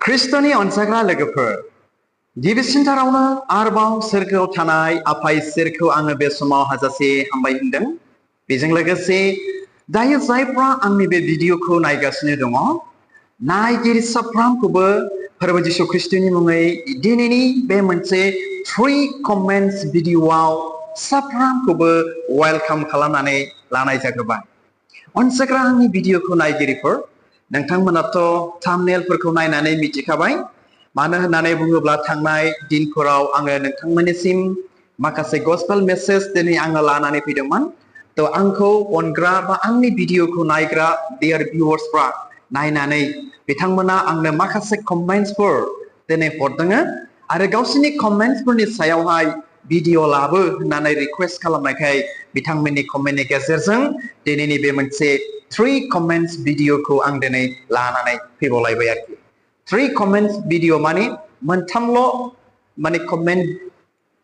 ख्रिस्ट'नि अनसायग्रा लोगोफोर गिबिसिनथारावनो आरोबाव सोरगोआव थानाय आफा इसोरखौ आङो बे समाव हाजासे हामबाय होनदों। बेजों लोगोसे दायो जायफ्रा आंनि बे भिडिअखौ नायगासिनो दङ नायगिरि साफ्रोमखौबो फोरबो जिसु ख्रिस्ट'नि मुङै दिनैनि बे मोनसे फ्रि कमेन्ट्स भिडिअआव साफ्रोमखौबो वेलकाम खालामनानै लानाय जागोबाय। अनसायग्रा आंनि भिडिअखौ नायगिरिफोर नोंथांमोनाथ' थाम्बनेलफोरखौ नायनानै मिथिखाबाय। मानो होननानै बुङोब्ला थांनाय दिनफोराव आङो नोंथांमोननिसिम माखासे गस्पेल मेसेज दिनै आङो लानानै फैदोंमोन। थ' आंखौ अनग्रा बा आंनि भिडिअखौ नायग्रा डियार भिउवार्सफ्रा नायनानै बिथांमोना आंनो माखासे कमेन्ट्सफोर दिनै हरदों आरो गावसोरनि कमेन्ट्सफोरनि सायावहाय भिडिअ लाबो होननानै रिक्वेस्ट खालामनायखाय बिथांमोननि कमेन्टनि गेजेरजों दिनैनि बे मोनसे 3 कमेन्ट्स भिडिअखौ आं दिनै लानानै फैबावलायबाय आरोखि। 3 कमेन्ट्स भिडिअ माने मोनथामल' माने कमेन्ट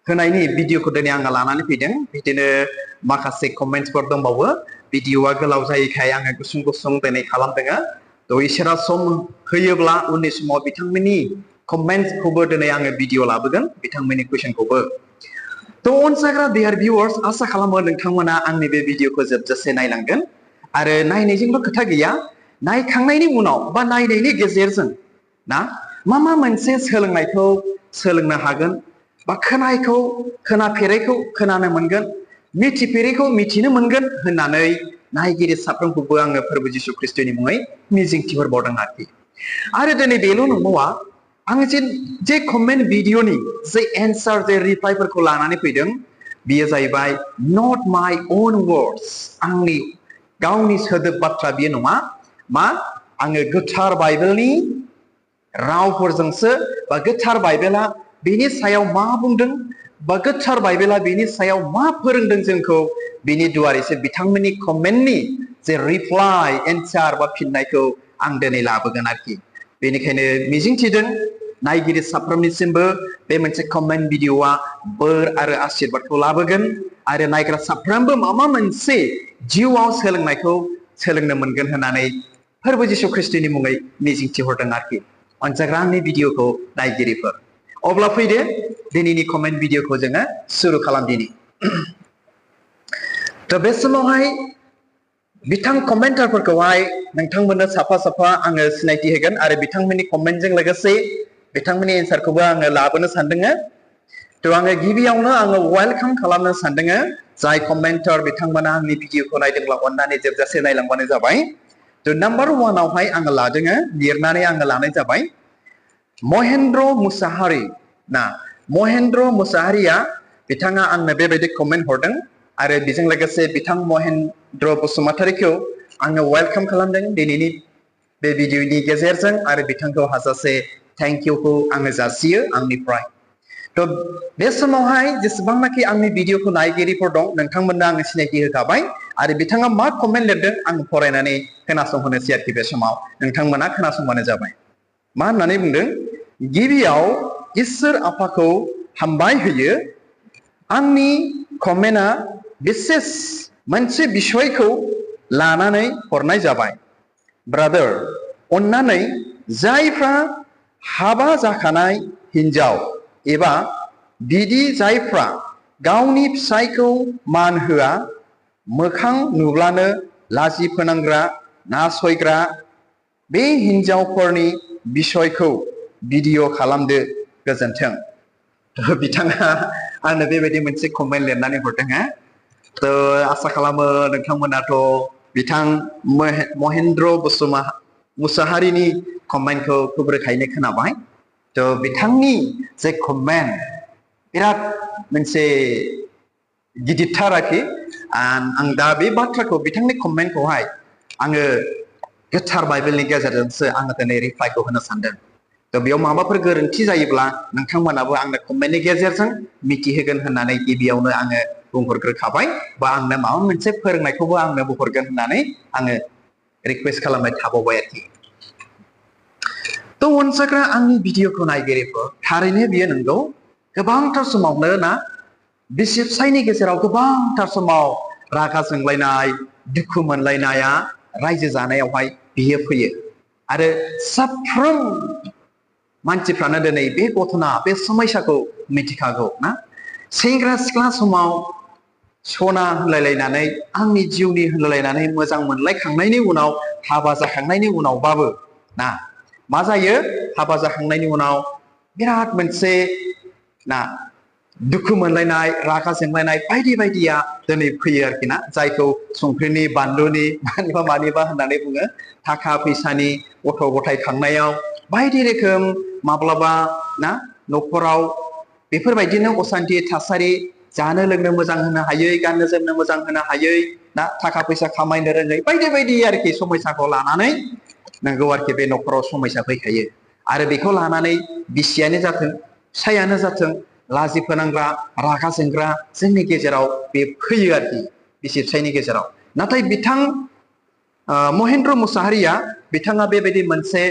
होनायनि भिडिअखौ दिनै आङो लानानै फैदों। बिदिनो माखासे कमेन्ट्सफोर दंबावो भिडिअआ गोलाव जायैखाय आङो गुसुं गुसुं दिनै खालामदों। थ' इसोरा सम होयोब्ला उननि समाव बिथांमोननि कमेन्ट्सखौबो दिनै आङो भिडिअ लाबोगोन बिथांमोननि कुइसनखौबो। थ' अनसायग्रा डियार भिउवार्स आसा खालामो नोंथांमोना आंनि बे भिडिअखौ जोबजासे नायलांगोन आरो नायनायजोंल' खोथा गैया नायखांनायनि उनाव बा नायनायनि गेजेरजों ना मा मोनसे सोलोंनायखौ सोलोंनो हागोन बा खोनाफेरैखौ खोनानो मोनगोन मिथिफेरैखौ मिथिनो मोनगोन होननानै नायगिरि साफ्रोमखौबो आङो फोरबो जिसु ख्रिस्ट'नि मुङै मिजिंथिहरबावदों आरोखि। आरो दिनै बेल' नंबावा आङो जे कमेन्ट भिडिअनि जे एन्सार जे रिप्लाइफोरखौ लानानै फैदों बियो जाहैबाय नट माय अन वर्ड्स आंनि गावनि सोदोब बाथ्रा बियो नङा मा आङो गोथार बाइबेलनि रावफोरजोंसो बा गोथार बाइबेला बेनि सायाव मा बुंदों बा गोथार बाइबेला बेनि सायाव मा फोरोंदों जोंखौ बिनि दुवारैसो बिथांमोननि कमेन्टनि जे रिप्लाइ एन्सार बा फिननायखौ आं दिनै लाबोगोन आरोखि। बेनिखायनो मिजिंथिदों नायगिरि साफ्रोमनिसिमबो बे मोनसे कमेन्ट भिडिअआ बोर आरो आशीर्बादखौ लाबोगोन आरो नायग्रा साफ्रोमबो माबा मोनसे जिउआव सोलोंनायखौ सोलोंनो मोनगोन होननानै फोरबो जिसु ख्रिस्ट'नि मुङै मिजिंथिहरदों आरोखि। अनसायग्रा आंनि भिडिअखौ नायगिरिफोर अब्ला फैदो दिनैनि कमेन्ट भिडिअखौ जोङो सुरु खालामदिनि। थ' बे समावहाय बिथां कमेन्टारफोरखौहाय नोंथांमोननो साफा साफा आङो सिनायथि होगोन आरो बिथांमोननि कमेन्टजों लोगोसे बिथांमोननि एन्सारखौबो आङो लाबोनो सानदों। थ' आङो गिबियावनो आङो वेलकाम खालामनो सानदों जाय कमेन्टार बिथांमोना आंनि भिडिअखौ नायदोंब्ला अननानै जोबजासे नायलांबानो जाबाय। थ' नाम्बार 1आवहाय आङो लादों लिरनानै आङो लानाय जाबाय महेन्द्र मुसाहारि ना महेन्द्र मुसाहारिया बिथाङा आंनो बेबायदि कमेन्ट हरदों आरो बेजों लोगोसे बिथां महेन्द्र बसुमतारिखौ आङो वेलकाम खालामदों दिनैनि बे भिडिअनि गेजेरजों आरो बिथांखौ हाजासे थेंक इउखौ आङो जासियो आंनिफ्राय। थ' बे समावहाय जेसेबांनाखि आंनि भिडिअखौ नायगिरिफोर दं नोंथांमोननो आङो सिनायथि होखाबाय आरो बिथाङा मा कमेन्ट लिरदों आं फरायनानै खोनासंहोनोसै आरोखि। बे समाव नोंथांमोना खोनासंबानो जाबाय। मा होननानै बुंदों गिबियाव इसोर आफाखौ हामबाय होयो आंनि कमेन्टआ बिसेस मोनसे बिसयखौ लानानै हरनाय जाबाय। ब्रादार अन्नानै जायफ्रा हाबा जाखानाय हिन्जाव एबा बिदि जायफ्रा गावनि फिसायखौ मान होआ मोखां नुब्लानो लाजि फोनांग्रा नासयग्रा बे हिन्जावफोरनि बिसयखौ भिडिअ खालामदो गोजोन्थों। बिथाङा आंनो बेबायदि मोनसे कमेन्ट लिरनानै हरदों। थ' आसा खालामो नोंथांमोनाथ' बिथां महेन्द्र मुसाहारिनि कमेन्टखौ खोब रोखायैनो खोनाबाय। थ' बिथांनि जे कमेन्ट बिराद मोनसे गिदिरथार आरोखि। आं दा बे बाथ्राखौ बिथांनि कमेन्टखौहाय आङो गोथार बाइबेलनि गेजेरजोंसो आङो दिनै रिप्लाइखौ होनो सानदों। थ' बेयाव माबाफोर गोरोन्थि जायोब्ला नोंथांमोनाबो आंनो कमेन्टनि गेजेरजों मिथिहोगोन होननानै गिबियावनो आङो बुंहरग्रोखाबाय बा आंनो माबा मोनसे फोरोंनायखौबो आंनो बुंहरगोन होननानै आङो रिक्वेस्ट खालामबाय थाबावबाय आरोखि। थ' अनसायग्रा आंनि भिडिअखौ नायगिरिफोर थारैनो बियो नंगौ गोबांथार समावनो ना बिसि फिसायनि गेजेराव गोबांथार समाव रागा जोंलायनाय दुखु मोनलायनाया रायजो जानायावहाय बियो फैयो आरो साफ्रोम मानसिफ्रानो दिनै बे गथना बे समयसाखौ मिथिखागौ ना सेंग्रा सिख्ला समाव सना होनलायलायनानै आंनि जिउनि होनलायलायनानै मोजां मोनलायखांनायनि उनाव हाबा जाखांनायनि उनावबाबो ना मा जायो हाबा जाखांनायनि उनाव बिराद मोनसे ना दुखु मोनलायनाय रागा जोंलायनाय बायदि बायदिया दिनै फैयो आरोखि ना जायखौ संख्रिनि बानलुनि मानिबा होननानै बुङो थाखा फैसानि गथ' गथाय खांनायाव बायदि रोखोम माब्लाबा ना न'खराव बेफोरबायदिनो असान्थि थासारि जानो लोंनो मोजां होनो हायै गाननो जोमनो मोजां होनो हायै ना थाखा फैसा खामायनो रोङै बायदि बायदि आरोखि समयसाखौ लानानै नंगौ आरोखि बे न'खराव समयसा फैखायो आरो बेखौ लानानै बिसियानो जाथों फिसायानो जाथों लाजि फोनांग्रा रागा जोंग्रा जोंनि गेजेराव बे फैयो आरोखि बिसि फिसायनि गेजेराव नाथाय बिथां महेन्द्र मुसाहारिया बिथाङा बेबायदि मोनसे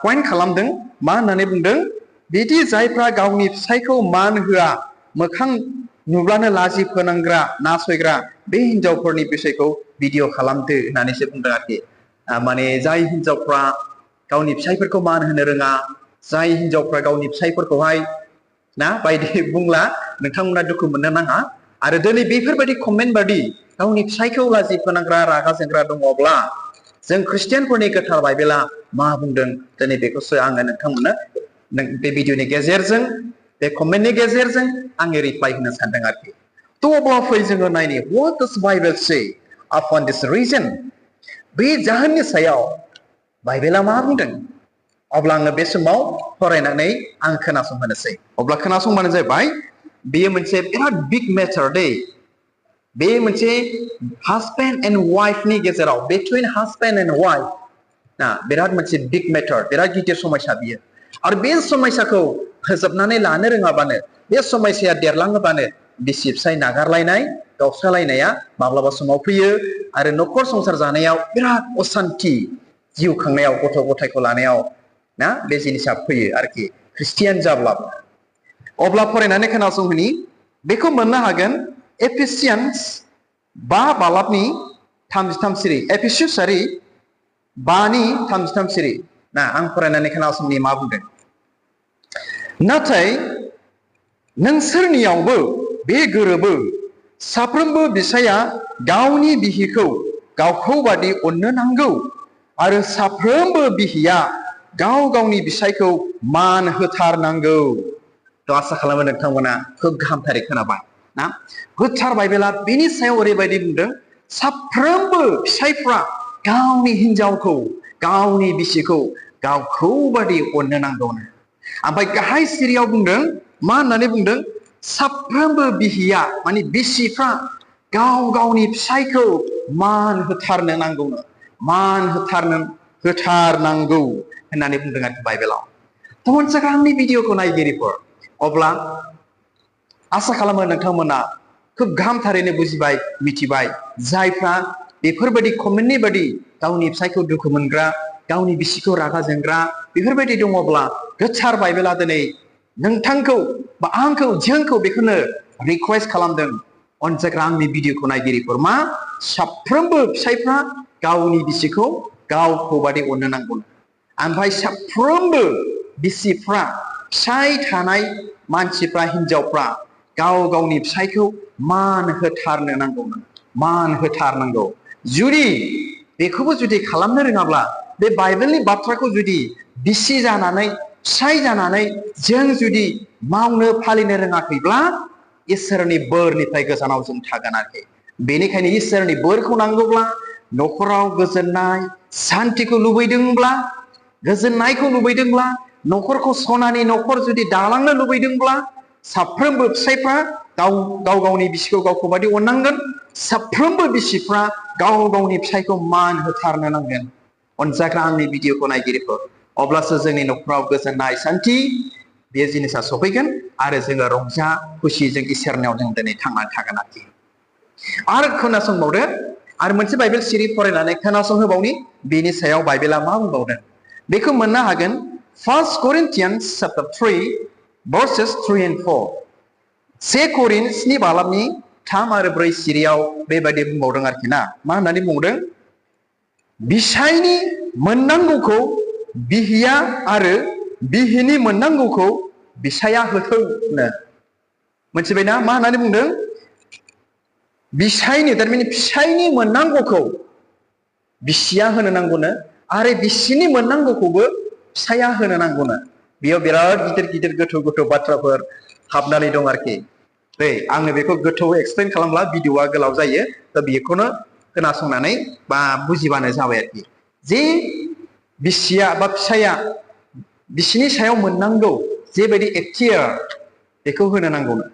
पइन्ट खालामदों मा होननानै बुंदों बिदि जायफ्रा गावनि फिसायखौ मान होआ मोखां नुब्लानो लाजि फोनांग्रा नासयग्रा बे हिनजावफोरनि बिसयखौ भिडिअ खालामदो होननानैसो बुंदों आरोखि माने जाय हिनजावफ्रा गावनि फिसायफोरखौ मान होनो रोङा जाय हिनजावफ्रा गावनि फिसायफोरखौहाय ना बायदि बुंला नोंथांमोना दुखु मोननो नाङा आरो दिनै बेफोरबायदि कमेन्ट बादि गावनि फिसायखौ लाजि फोनांग्रा रागा जोंग्रा दङब्ला जों ख्रिस्टियानफोरनि गोथार बाइबेला मा बुंदों दिनै बेखौसो आङो नोंथांमोननो बे भिडिअनि गेजेरजों बे कमेन्टनि गेजेरजों आङो रिप्लाइ होनो सानदों आरोखि थ' अब्ला फै जोङो नायनि what does Bible say upon this reason बे जाहोननि सायाव बाइबेला मा बुंदों अब्ला आङो बे समाव फरायनानै आं खोनासंहोनोसै अब्ला खोनासंबानो जाबाय बेयो मोनसे बिराद बिग मेटार दे बे मोनसे हाजबेन्ड एन्ड वाइफनि गेजेराव बिटुइन हाजबेन्ड एन्ड वाइफ ना बिराद मोनसे बिग मेटार बिराद गिदिर समयसा बियो आरो बे समयसाखौ फोजोबनानै लानो रोङाबानो बे समयसाया देरलाङोबानो बिसि फिसाय नागारलायनाय गावस्रालायनाया माब्लाबा समाव फैयो आरो न'खर संसार जानायाव बिराद असान्थि जिउ खांनायाव गथ' गथायखौ लानायाव ना बे जिनिसा फैयो आरोखि ख्रिस्टियान जाब्लाबो अब्ला फरायनानै खोनासंहोनि बेखौ मोननो हागोन एफिसियान्स 5 बालाबनि 33 सिरि एफिसियारि 5 नि 33 सिरि ना आं फरायनानै खोनासंनि मा बुंदों नाथाय नोंसोरनियावबो बे गोरोबो साफ्रोमबो बिसाया गावनि बिहिखौ गावखौ बादि अननो नांगौ आरो साफ्रोमबो बिहिया गाव गावनि बिसायखौ मान होथारनांगौ थ' आसा खालामो नोंथांमोना खोब गाहामथारै खोनाबाय ना गोथार बाइबेला बेनि सायाव ओरैबायदि बुंदों साफ्रोमबो फिसायफ्रा गावनि हिनजावखौ गावनि बिसिखौ गावखौ बादि अननो नांगौनो ओमफ्राय गाहाय सिरियाव बुंदों मा होननानै बुंदों साफ्रोमबो बिहिया माने बिसिफ्रा गाव गावनि फिसायखौ मान होथारनो नांगौनो मान होथारनांगौ होननानै बुंदों आरोखि बाइबेलाव थ' मोनसे आंनि भिडिअखौ नायगिरिफोर अब्ला आसा खालामो नोंथांमोना खोब गाहामथारैनो बुजिबाय मिथिबाय जायफ्रा बेफोरबायदि कमेन्टनि बादि गावनि फिसायखौ दुखु मोनग्रा गावनि बिसिखौ रागा जोंग्रा बेफोरबायदि दङब्ला गोथार बाइबेला दिनै नोंथांखौ बा आंखौ जोंखौ बेखौनो रिक्वेस्ट खालामदों अनसायग्रा आंनि भिडिअखौ नायगिरिफोर मा साफ्रोमबो फिसायफ्रा गावनि बिसिखौ गावखौ बादि अननो नांगौ ओमफ्राय साफ्रोमबो बिसिफ्रा फिसाय थानाय मानसिफ्रा हिनजावफ्रा गाव गावनि फिसायखौ मान होथारनो नांगौ मान होथारनांगौ जुदि बेखौबो जुदि खालामनो रोङाब्ला बे बाइबेलनि बाथ्राखौ जुदि बिसि जानानै फिसाय जानानै जों जुदि मावनो फालिनो रोङाखैब्ला इसोरनि बोरनिफ्राय गोजानाव जों थागोन आरोखि बेनिखायनो इसोरनि बोरखौ नांगौब्ला न'खराव गोजोननाय सान्तिखौ लुबैदोंब्ला गोजोननायखौ लुबैदोंब्ला न'खरखौ सनानि न'खर जुदि दालांनो लुबैदोंब्ला साफ्रोमबो फिसायफ्रा गाव गावनि बिसिखौ गावखौ बादि अननांगोन साफ्रोमबो बिसिफ्रा गाव गावनि फिसायखौ मान होथारनो नांगोन अनजाग्रा आंनि भिडिअखौ नायगिरिफोर अब्लासो जोंनि न'खराव गोजोननाय सान्ति बे जिनिसा सफैगोन आरो जोङो रंजा खुसिजों इसोरनियाव जों दिनै थांनानै थागोन आरोखि आरो खोनासंबावदो आरो मोनसे बाइबेल सिरि फरायनानै खोनासंहोबावनि बेनि सायाव बाइबेला मा बुंबावदों बेखौ मोननो हागोन 1 Corinthians chapter 3 verses 3 and 4 1 करिन्थ 7 बालाबनि 3 आरो 4 सिरियाव बेबायदि बुंबावदों आरोखि ना मा होननानै बुंदों बिसायनि मोननांगौखौ बिहिया आरो बिहिनि मोननांगौखौ बिसाया होथोंनो मोनथिबायना मा होननानै बुंदों बिसायनि थारमाने फिसायनि मोननांगौखौ बिसिया होनो नांगौनो आरो बिसिनि मोननांगौखौबो फिसाया होनो नांगौनो बेयाव बिराद गिदिर गिदिर गोथौ गोथौ बाथ्राफोर हाबनानै दं आरोखि आङो बेखौ गोथौ एक्सप्लेन खालामब्ला भिडिअआ गोलाव जायो दा बेखौनो खोनासंनानै बा बुजिबानो जाबाय आरोखि जे बिसिया बा फिसाया बिसिनि सायाव मोननांगौ जेबायदि एखतियार बेखौ होनो नांगौनो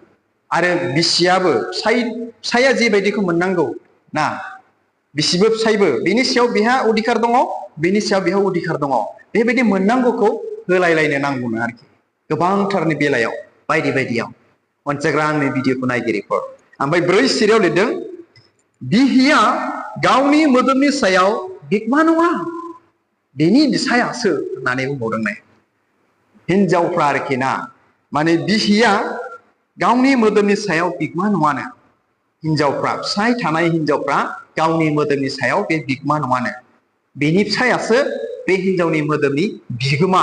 आरो बिसियाबो फिसाया जेबायदिखौ मोननांगौ ना बिसिबो फिसायबो बेनि सायाव बेहा अधिकार दङ बेनि सायाव बेहा अधिकार दङ बेबायदि मोननांगौखौ होलायलायनो नांगौनो आरोखि गोबांथारनि बेलायाव बायदि बायदियाव अनसायग्रा आंनि भिडिअखौ नायगिरिफोर ओमफ्राय 4 सिरियाव लिरदों बिहिया गावनि मोदोमनि सायाव बिगोमा नङा बेनि सायासो होननानै बुंबावदों नाय हिनजावफ्रा आरोखि ना माने बिहिया गावनि मोदोमनि सायाव बिगोमा नङानो हिनजावफ्रा फिसाय थानाय हिनजावफ्रा गावनि मोदोमनि सायाव बे बिगोमा नङानो बेनि फिसायासो बे हिनजावनि मोदोमनि बिगोमा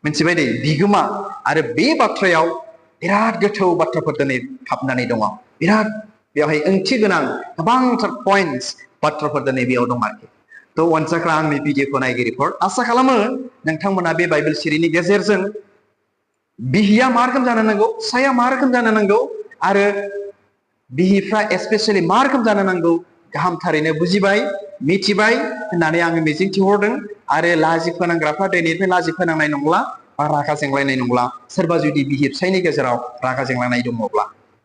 मोनथिबाय दे बिगोमा आरो बे बाथ्रायाव बिराद गोथौ बाथ्राफोर दिनै हाबनानै दङ बिराद बेवहाय ओंथि गोनां गोबांथार पइन्टस बाथ्राफोर दिनै बेयाव दं आरोखि थ' अनसायग्रा आंनि भिडिअखौ नायगिरिफोर आसा खालामो नोंथांमोना बे बाइबेल सिरिनि गेजेरजों बिहिया मा रोखोम जानो नांगौ फिसाया मा रोखोम जानो नांगौ आरो बिहिफ्रा स्पेसियेलि मा रोखोम जानो नांगौ गाहामथारैनो बुजिबाय मिथिबाय होननानै आङो मिजिंथिहरदों आरो लाजि फोनांग्राफ्रा दिनैनिफ्राय लाजि फोनांनाय नंला बा रागा जोंलायनाय नंला सोरबा जुदि बिहि फिसायनि गेजेराव रागा जोंलायनाय दङब्ला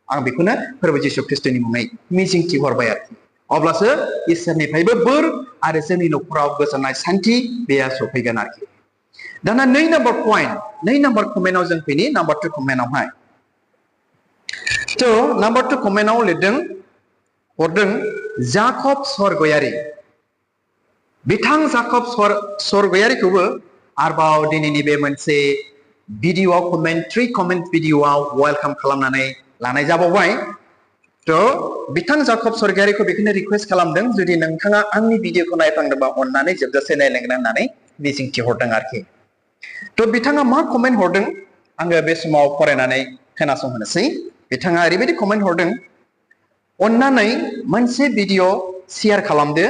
आं बेखौनो फोरबो जिसु ख्रिस्ट'नि मुङै मिजिंथिहरबाय आरोखि अब्लासो इसोरनिफ्रायबो बोर आरो जोंनि न'खराव गोजोननाय सान्थि बेया सफैगोन आरोखि दाना 2 नाम्बार पइन्ट 2 नाम्बार कमेन्टआव जों फैनि नाम्बार 2 कमेन्टआवहाय थ' नाम्बार 2 कमेन्टआव लिरदों हरदों जाकब स्वर्गयारि बिथां जाकब स्वर्गयारिखौबो आरोबाव दिनैनि बे मोनसे भिडिअआव कमेन्ट्रि भिडिअआव वेलकाम खालामनानै लानाय जाबावबाय थ' बिथां जाकब स्वर्गयारिखौ बेखौनो रिक्वेस्ट खालामदों जुदि नोंथाङा आंनि भिडिअखौ नायफ्लांदोंबा अननानै जोबजासे नायलांगोन होननानै मिजिंथिहरदों आरोखि थ' बिथाङा मा कमेन्ट हरदों आङो बे समाव फरायनानै खोनासंहोनोसै बिथाङा ओरैबायदि कमेन्ट हरदों अननानै मोनसे भिडिअ शेयार खालामदो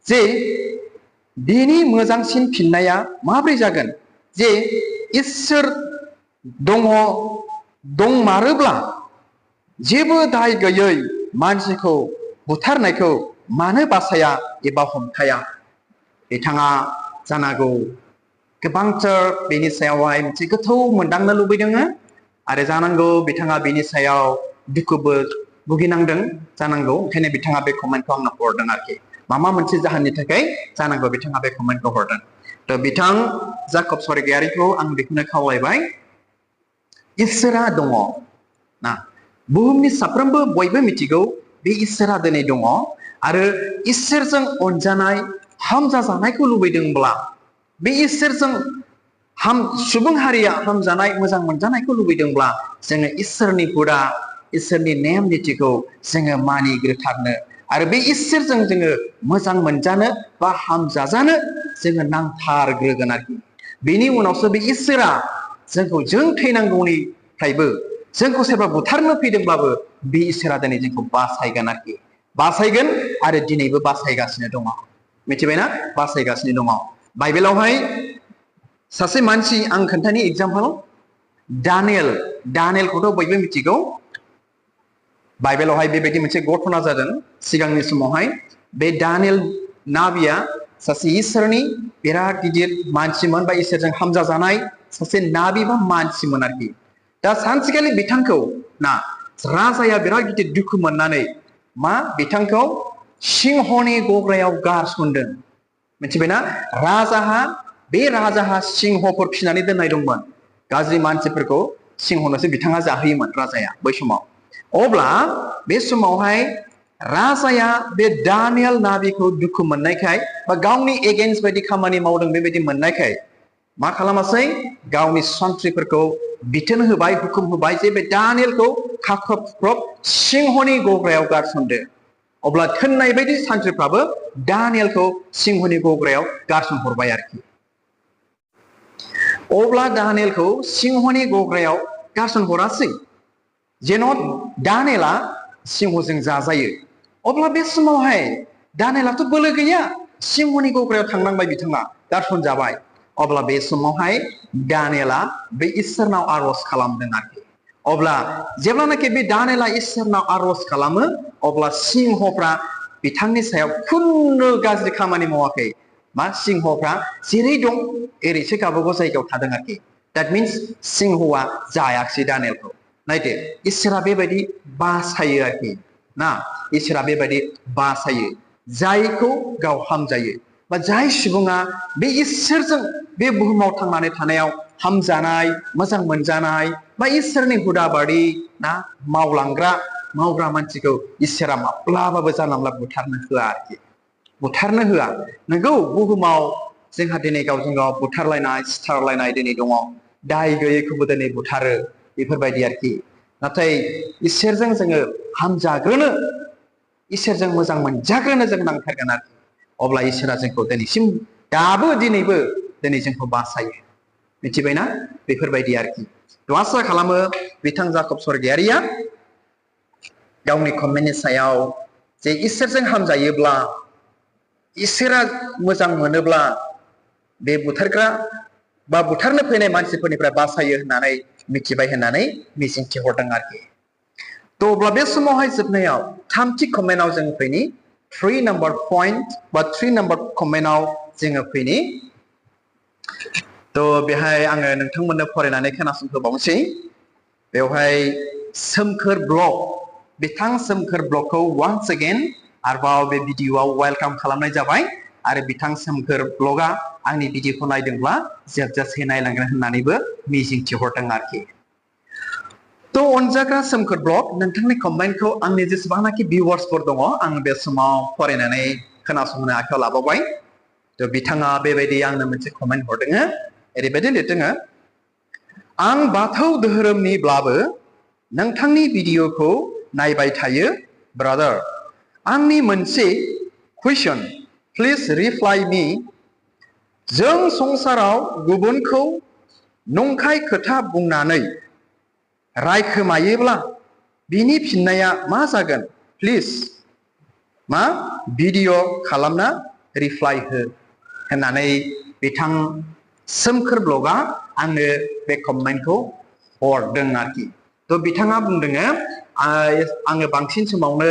जे बेनि मोजांसिन फिननाया माब्रै जागोन जे इसोर दंमारोब्ला जेबो दाय गैयै मानसिखौ बुथारनायखौ मानो बासाया एबा हमथाया बिथाङा जानांगौ गोबांथार बेनि सायावहाय मोनसे गोथौ मोनदांनो लुबैदों आरो जानांगौ बिथाङा बेनि सायाव दुखुबो भुगिनांदों जानांगौ ओंखायनो बिथाङा बे कमेन्टखौ आंनो हरदों आरोखि माबा मोनसे जाहोननि थाखाय जानांगौ बिथाङा बे कमेन्टखौ हरदों थ' बिथां जाकब स्वर्गयारिखौ आं बेखौनो खावलायबाय इसोरा दङ ना बुहुमनि साफ्रोमबो बयबो मिथिगौ बे इसोरा दिनै दङ आरो इसोरजों अनजानाय हामजाजानायखौ लुबैदोंब्ला बे इसोरजों सुबुं हारिया हामजानाय मोजां मोनजानायखौ लुबैदोंब्ला जोङो इसोरनि हुदा इसोरनि नेम निथिखौ जोङो मानिग्रोथारनो आरो बे इसोरजों जोङो मोजां मोनजानो बा हामजाजानो जोङो नांथारग्रोगोन आरोखि बेनि उनावसो बे इसोरा जोंखौ जों थैनांगौनिफ्रायबो जोंखौ सोरबा बुथारनो फैदोंब्लाबो बे इसोरा दिनै जोंखौ बासायगोन आरोखि बासायगोन आरो दिनैबो बासायगासिनो दङ मिथिबायना बासायगासिनो दङ बाइबेलावहाय सासे मानसि आं खोन्थानि एगजाम्पल दानियेलखौथ' बयबो मिथिगौ बाइबेलावहाय बेबायदि मोनसे घटना जादों सिगांनि समावहाय बे दानियेल नाबिया सासे इसोरनि बिराद गिदिर मानसिमोन बा इसोरजों हामजाजानाय सासे नाबि बा मानसिमोन आरोखि दा सानसेखालि बिथांखौ ना राजाया बिराद गिदिर दुखु मोननानै बिथांखौ सिंहनि गग्रायाव गारसनदों मिथिबायना बे राजाहा सिंहफोर फिसिनानै दोननाय दंमोन गाज्रि मानसिफोरखौ सिंहनोसो बिथाङा जाहोयोमोन राजाया बै समाव अब्ला बे समावहाय राजाया बे दानियेल नाबिखौ दुखु मोननायखाय बा गावनि एगेन्स्ट बायदि खामानि मावदों बेबायदि मोननायखाय मा खालामासै गावनि सन्थ्रिफोरखौ बिथोन होबाय हुकुम होबाय जे बे दानियेलखौ खाख्रब खुख्रब सिंहनि गग्रायाव गारसनदो अब्ला थोननाय बायदि सान्थ्रिफ्राबो दानियेलखौ सिंहनि गग्रायाव गारसनहरबाय आरोखि अब्ला दानियेलखौ सिंहनि गग्रायाव गारसनहरासै जेन' दानियेला सिंहजों जाजायो। अब्ला बे समावहाय दानियेलाथ' बोलो गैया, सिंहनि गग्रायाव थांनांबाय बिथाङा, गारसन जाबाय। अब्ला बे समावहाय दानियेला बे इसोरनाव आरज खालामदों आरोखि। अब्ला जेब्लानाखि बे दानियेला इसोरनाव आरज खालामो अब्ला सिंहफ्रा बिथांनि सायाव खुनु गाज्रि खामानि मावाखै। मा सिंहफ्रा जेरै दं एरैसो गावबागाव जायगायाव थादों आरोखि। That means सिंहआ जायाखिसै दानियेलखौ। नायदो इसोरा बेबायदि बासायो आरोखि ना, इसोरा बेबायदि बासायो जायखौ गाव हामजायो बा जाय सुबुङा बे इसोरजों बे बुहुमाव थांनानै थानायाव हामजानाय, मोजां मोनजानाय बा इसोरनि हुदा बायदि ना मावग्रा मानसिखौ इसोरा माब्लाबाबो जानला मोनला बुथारनो होआ आरोखि, बुथारनो होआ। नोंगौ बुहुमाव जोंहा दिनै गावजों गाव बुथारलायनाय सिथारलायनाय दिनै दङ, दाय गैयैखौबो दिनै बुथारो, बेफोरबायदि आरोखि। नाथाय इसोरजों जोङो हामजाग्रोनो, इसोरजों मोजां मोनजाग्रोनो जों नांथारगोन आरोखि। अब्ला इसोरा जोंखौ दिनैसिम दाबो दिनैबो दिनै जोंखौ बासायो, मिथिबायना? बेफोरबायदि आरोखि। आसा खालामो बिथां जाकब स्वर्गियारिया गावनि कमेन्टनि सायाव जे इसोरजों हामजायोब्ला, इसोरा मोजां मोनोब्ला बे बुथारग्रा बा बुथारनो फैनाय मानसिफोरनिफ्राय बासायो होननानै मिथिबाय होननानै मिजिंथिहरदों आरोखि। थ' अब्ला बे समावहाय जोबनायाव थामथि कमेन्टआव जों फैनि, 3 नाम्बार पइन्ट बा 3 नाम्बार कमेन्टआव जोङो फैनि। थ' बेहाय आङो नोंथांमोननो फरायनानै खोनासंहोबावनोसै। बेवहाय सोमखोर ब्लग, बिथां सोमखोर ब्लगखौ वान्स अगेन आरोबाव बे भिडिअआव वेलकाम खालामनाय जाबाय। आरो बिथां सोमखोर ब्लगआ आंनि भिडिअखौ नायदोंब्ला जोबजासे नायलांगोन होननानैबो मिजिंथिहरदों आरोखि। थ' अनजाग्रा सोमखोर ब्लग, नोंथांनि कमेन्टखौ आंनि जेसेबांनाखि भिउवार्सफोर दङ आं बे समाव फरायनानै खोनासंनो आखायाव लाबावबाय। थ' बिथाङा बेबायदि आंनो मोनसे कमेन्ट हरदों, ओरैबायदि लिरदों, आं बाथौ धोरोमनिब्लाबो नोंथांनि भिडिअखौ नायबाय थायो ब्रादार। आंनि मोनसे कुइसन, प्लिज रिप्लाइ मी। जों संसाराव गुबुनखौ नंखाय खोथा बुंनानै रायखोमायोब्ला बिनि फिननाया मा जागोन? प्लिज मा भिडिअ खालामना रिप्लाइ हो होननानै बिथां सोमखोर ब्लगआ आंनो बे कमेन्टखौ हरदों आरोखि। थ' बिथाङा बुंदों, आङो बांसिन समावनो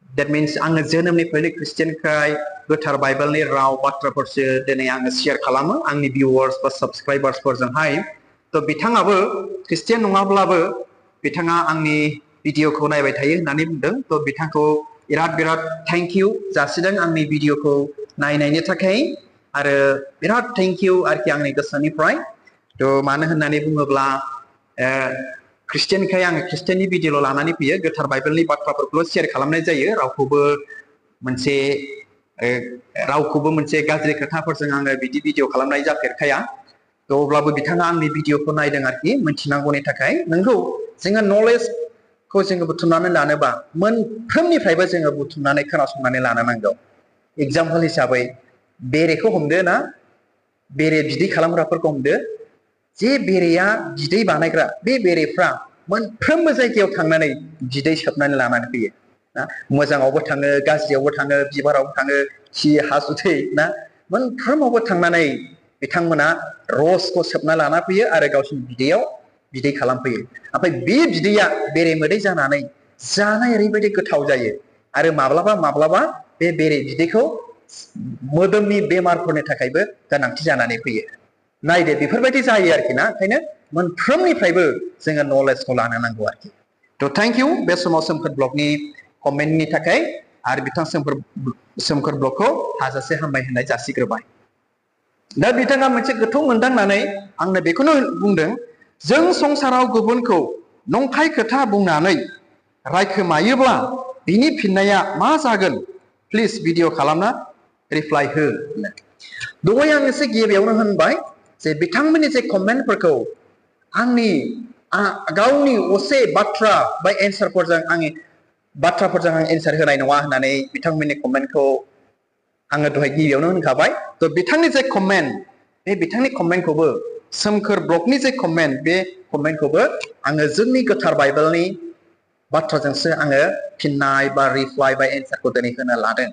That means आङो जोनोमनिफ्रायनो ख्रिस्टियानखाय गोथार बाइबेलनि राव बाथ्राफोरसो दिनै आङो शेयार खालामो आंनि भिउवार्स बा साबस्क्राइबार्सफोरजोंहाय। थ' बिथाङाबो ख्रिस्टियान नङाब्लाबो बिथाङा आंनि भिडिअखौ नायबाय थायो होननानै बुंदों। थ' बिथांखौ बिराद थेंक इउ जासिदों आंनि भिडिअखौ नायनायनि थाखाय, आरो बिराद थेंक इउ आरोखि आंनि गोसोनिफ्राय। थ' मानो होननानै बुङोब्ला ख्रिस्टियानखाय आङो ख्रिस्टियाननि भिडिअल' लानानै फैयो, गोथार बाइबेलनि बाथ्राफोरखौल' शेयार खालामनाय जायो, रावखौबो मोनसे गाज्रि खोथाफोरजों आङो बिदि भिडिअ खालामनाय जाफेरखाया। थ' अब्लाबो बिथाङा आंनि भिडिअखौ नायदों आरोखि मोनथिनांगौनि थाखाय। नंगौ जोङो नलेजखौ जोङो बुथुमनानै लानोबा मोनफ्रोमनिफ्रायबो जोङो बुथुमनानै खोनासंनानै लानो नांगौ। एग्जाम्पल हिसाबै बेरेखौ हमदो ना, बेरे बिदै खालामग्राफोरखौ हमदो। जे बेरेया बिदै बानायग्रा, बे बेरेफ्रा मोनफ्रोमबो जायगायाव थांनानै बिदै सोबनानै लानानै फैयो ना, मोजाङावबो थाङो, गाज्रियावबो थाङो, बिबारावबो थाङो, खि हासुदै ना, मोनफ्रोमावबो थांनानै बिथांमोना रसखौ सोबना लाना फैयो आरो गावसिनि बिदैयाव बिदै खालामफैयो। ओमफ्राय बे बिदैया बेरे मोदै जानानै जानाय ओरैबायदि गोथाव जायो। आरो माब्लाबा बे बेरे बिदैखौ मोदोमनि बेमारफोरनि थाखायबो गोनांथि जानानै फैयो। नायदो बेफोरबायदि जायो आरोखि ना, ओंखायनो मोनफ्रोमनिफ्रायबो जोङो नलेजखौ लानो नांगौ आरोखि। थ' थेंक इउ बे समाव सोमखोर ब्लगनि कमेन्टनि थाखाय, आरो बिथां सोमखोर ब्लगखौ हाजासे हामबाय होननाय जासिग्रोबाय। दा बिथाङा मोनसे गोथौ मोनदांनानै आंनो बेखौनो बुंदों, जों संसाराव गुबुनखौ नंखाय खोथा बुंनानै रायखोमायोब्ला बिनि फिननाया मा जागोन? प्लिज भिडिअ खालामना रिप्लाइ हो। दहाय आं एसे गिबियावनो होनबाय जे बिथांमोननि जे कमेन्टफोरखौ आंनि गावनि असे बाथ्रा बा एन्सारफोरजों आं एन्सार होनाय नङा होननानै बिथांमोननि कमेन्टखौ आङो दहाय गिबियावनो होनखाबाय। थ' बिथांनि जे कमेन्ट, बे बिथांनि कमेन्टखौबो सोमखोर ब्लकनि जे कमेन्ट बे कमेन्टखौबो आङो जोंनि गोथार बाइबेलनि बाथ्राजोंसो आङो फिननाय बा रिप्लाइ बा एन्सारखौ दिनै होनो लादों।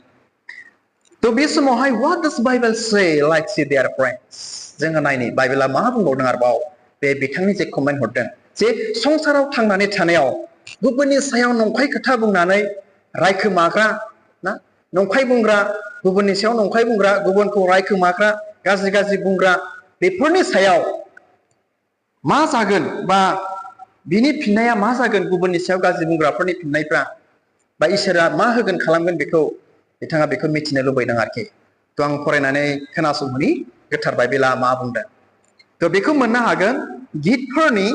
तो बे समावहाय what does Bible say like see dear friends जोङो नायनि बाइबेला मा बुंबावदों आरोबाव बे बिथांनि जे कमेन्ट हरदों जे संसाराव थांनानै थानायाव गुबुननि सायाव नंखाय खोथा बुंनानै रायखोमाग्रा ना नंखाय बुंग्रा गुबुननि सायाव नंखाय बुंग्रा गुबुनखौ रायखोमाग्रा गाज्रि गाज्रि बुंग्रा बेफोरनि सायाव मा जागोन बा बिनि फिननाया मा जागोन गुबुननि सायाव गाज्रि बुंग्राफोरनि फिननायफ्रा बा इसोरा मा होगोन खालामगोन बेखौ बिथाङा बेखौ मिथिनो लुबैदों आरोखि। तो आं फरायनानै खोनासंनि गोथार बाइबेला मा बुंदों। तो बेखौ मोननो हागोन गितफोरनि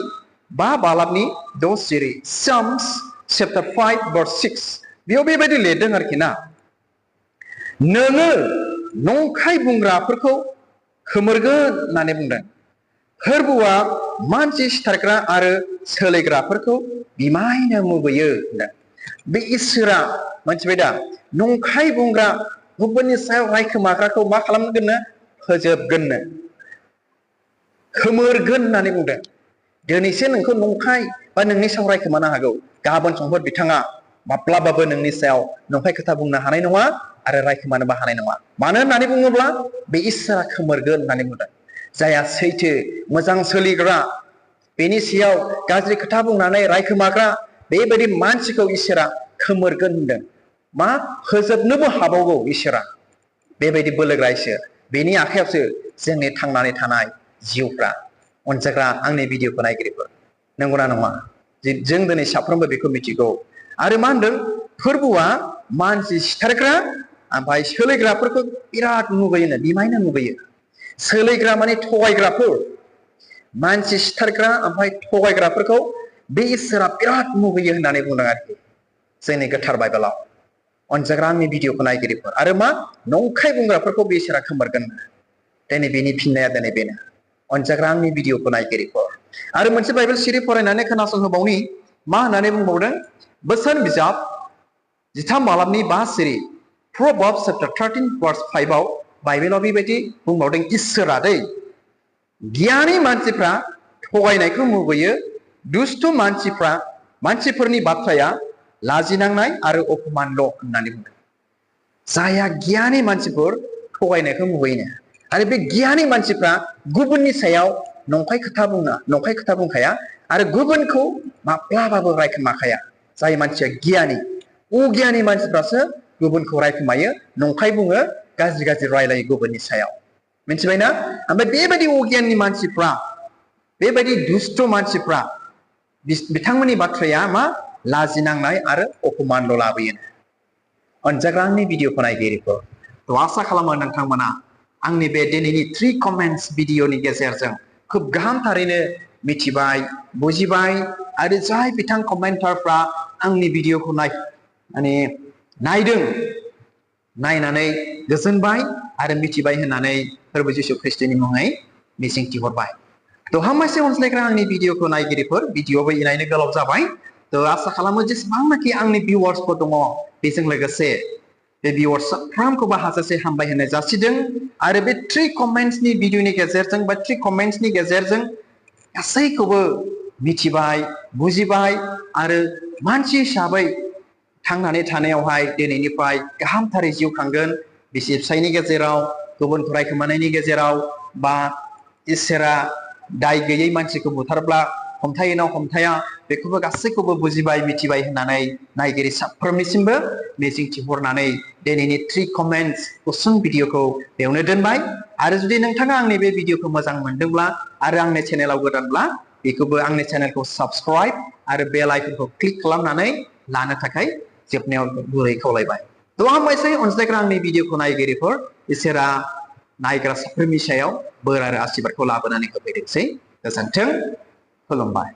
5 बालाबनि 6 सिरि Psalms chapter 5 verse 6 बेयाव बेबायदि लिरदों आरोखि ना नोङो नंखाय बुंग्राफोरखौ खोमोरगोन होननानै बुंदों। फोरबुआ मानसि सिथारग्रा आरो सोलायग्राफोरखौ बिमायनो मुगैयो होनदों। बे इसोरा मोनथिबाय दा नंखाय बुंग्रा गुबुननि सायाव रायखोमाग्राखौ मा खालामगोननो फोजोबगोननो खोमोरगोन होननानै बुंदों। दिनैसो नोंखौ नंखाय बा नोंनि सायाव रायखोमानो हागौ गाबोन समफोर बिथाङा माब्लाबाबो नोंनि सायाव नंखाय खोथा बुंनो हानाय नङा आरो रायखोमानोबो हानाय नङा। मानो होननानै बुङोब्ला बे इसोरा खोमोरगोन होननानै बुंदों। जायहा सैथो मोजां सोलिग्रा बेनि सायाव गाज्रि खोथा बुंनानै रायखोमाग्रा बेबायदि मानसिखौ इसोरा खोमोरगोन होनदों। मा फोजोबनोबो हाबावगौ इसोरा बेबायदि बोलोग्रा इसोर बेनि आखायावसो जोंनि थांनानै थानाय जिउफ्रा अनजाग्रा आंनि भिडिअखौ नायगिरिफोर नंगौना नङा जों दिनै साफ्रोमबो बेखौ मिथिगौ। आरो मा होनदों फोरबुआ मानसि सिथारग्रा ओमफ्राय सोलायग्राफोरखौ बिराद मुगैयोनो बिमायनो मुगैयो। सोलायग्रा माने थगायग्राफोर मानसि सिथारग्रा ओमफ्राय थगायग्राफोरखौ बे इसोरा बिराद मुगैयो होननानै बुंदों आरोखि जोंनि गोथार बाइबेलाव। अनजाग्रा आंनि भिडिअखौ नायगिरिफोर आरो मा नंखाय बुंग्राफोरखौ बे इसोरा खोमोरगोन। दिनै बेनि फिननाया दिनै बेनो अनजाग्रा आंनि भिडिअखौ नायगिरिफोर। आरो मोनसे बाइबेल सिरि फरायनानै खोनासंहोबावनि मा होननानै बुंबावदों बोसोन बिजाब 13 बालाबनि 5 सिरि Proverbs chapter 13 verse 5 आव बाइबेलाव बेबायदि बुंबावदों इसोरा दै गियानि मानसिफ्रा थगायनायखौ मुगैयो दुष्ट मानसिफोरनि बाथ्राया लाजिनांनाय आरो अपमानल' होननानै बुंदों। जायहा गियानि मानसिफोर थगायनायखौ मुगैयो आरो बे गियानि मानसिफ्रा गुबुननि सायाव नंखाय खोथा बुंखाया आरो गुबुनखौ माब्लाबाबो रायखोमाखाया। जाय मानसिया गियानि अगियानि मानसिफ्रासो गुबुनखौ रायखोमायो नंखाय बुङो गाज्रि गाज्रि रायलायो गुबुननि सायाव मिथिबायना। ओमफ्राय बेबायदि अगियाननि मानसिफ्रा बेबायदि दुष्ट मानसिफ्रा बिथांमोननि बाथ्राया मा लाजिनांनाय आरो अपमानल' लाबोयो। अनजाग्रा आंनि भिडिअखौ नायगिरिफोर थ' आसा खालामो नोंथांमोना आंनि बे दिनैनि 3 कमेन्ट्स भिडिअनि गेजेरजों खोब गाहामथारैनो मिथिबाय बुजिबाय आरो जाय बिथां कमेन्टारफ्रा आंनि भिडिअखौ नायदों नायनानै गोजोनबाय आरो मिथिबाय होननानै फोरबो जिसु ख्रिस्टनि मुङै मिजिंथिहरबाय। थ' हामबायसै अनज्लायग्रा आंनि भिडिअखौ नायगिरिफोर भिडिअबो इनायनो गोलाव जाबाय। थ' आसा खालामो जेसेबांनाखि आंनि भिउवार्सफोर दङ बेजों लोगोसे बे भिउवार्स साफ्रोमखौबो हाजासे हामबाय होननाय जासिदों आरो बे 3 कमेन्ट्सनि भिडिअनि गेजेरजों बा 3 कमेन्ट्सनि गेजेरजों गासैखौबो मिथिबाय बुजिबाय आरो मानसि हिसाबै थांनानै थानायावहाय दिनैनिफ्राय गाहामथारै जिउ खांगोन। बिसि फिसायनि गेजेराव गुबुनखौ रायखोमानायनि गेजेराव बा इसोरा दाय गैयै मानसिखौ बुथारब्ला हमथायोना हमथाया बेखौबो गासैखौबो बुजिबाय मिथिबाय होननानै नायगिरि साफ्रोमनिसिमबो मिजिंथिहरनानै दिनैनि 3 कमेन्ट्स गुसुं भिडिअखौ बेयावनो दोनबाय। आरो जुदि नोंथाङा आंनि बे भिडिअखौ मोजां मोनदोंब्ला आरो आंनि चेनेलाव गोदानब्ला बेखौबो आंनि चेनेलखौ साबस्क्राइब आरो बेल आइकनखौ क्लिक खालामनानै लानो थाखाय जोबनायाव गुरै खावलायबाय। थ' हामबायसै अनज्लायग्रा आंनि भिडिअखौ नायगिरिफोर इसोरा नायग्रा साफ्रोमनि सायाव बोर आरो आशीर्बादखौ लाबोनानै होफैथोंसै। गोजोन्थों खुलुमबाय।